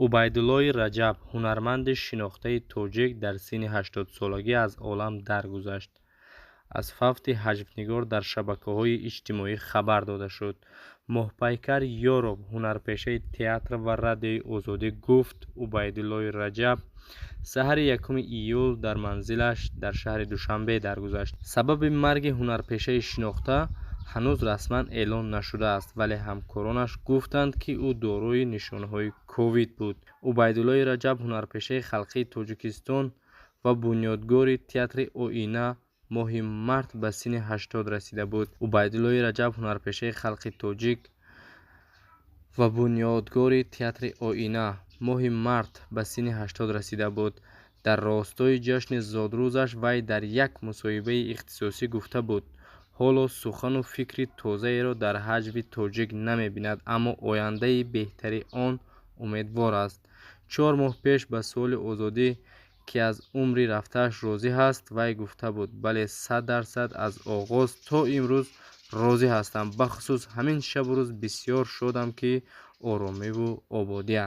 Убайдуллои Раҷаб, ҳунарманди шинохтаи тоҷик, дар синни 80-солагӣ аз олам даргузашт. Аз фавти ҳаҷвнигор дар шабакаҳои иҷтимоӣ хабар дода шуд. Моҳпайкар Ёров, ҳунарпешаи театр ва Радиои Озодӣ гуфт, Убайдуллои Раҷаб саҳари 1 июл дар манзилаш дар шаҳри Душанбе даргузашт. Сабаби марги ҳунарпешаи шинохта ҳанӯз расман эълон нашудааст, вале ҳамкоронаш гуфтанд, ки ӯ дорои нишонаҳои ковид буд. Убайдуллои Раҷаб, ҳунарпешаи халқии Тоҷикистон ва бунёдгори театри «Оина», моҳи март ба синни 80 расида буд. Убайдуллои Раҷаб, ҳунарпешаи халқи тоҷик ва бунёдгори театри «Оина», моҳи март ба синни 80 расида буд. Дар ростои ҷашни зодрӯзаш вай дар як мусоҳибаи ихтисосӣ гуфта буд, ҳоло сухану фикри тозаеро дар ҳаҷви тоҷик намебинад, аммо ояндаи беҳтари он умедвор аст. 4 моҳ пеш ба суоли Озодӣ, ки аз умри рафтааш розӣ ҳаст, вай гуфта буд: «Бале, 100%, аз оғоз то имрӯз розӣ ҳастам. Бахусус ҳамин шабу рӯз бисёр шодам, ки оромиву ободӣ аст».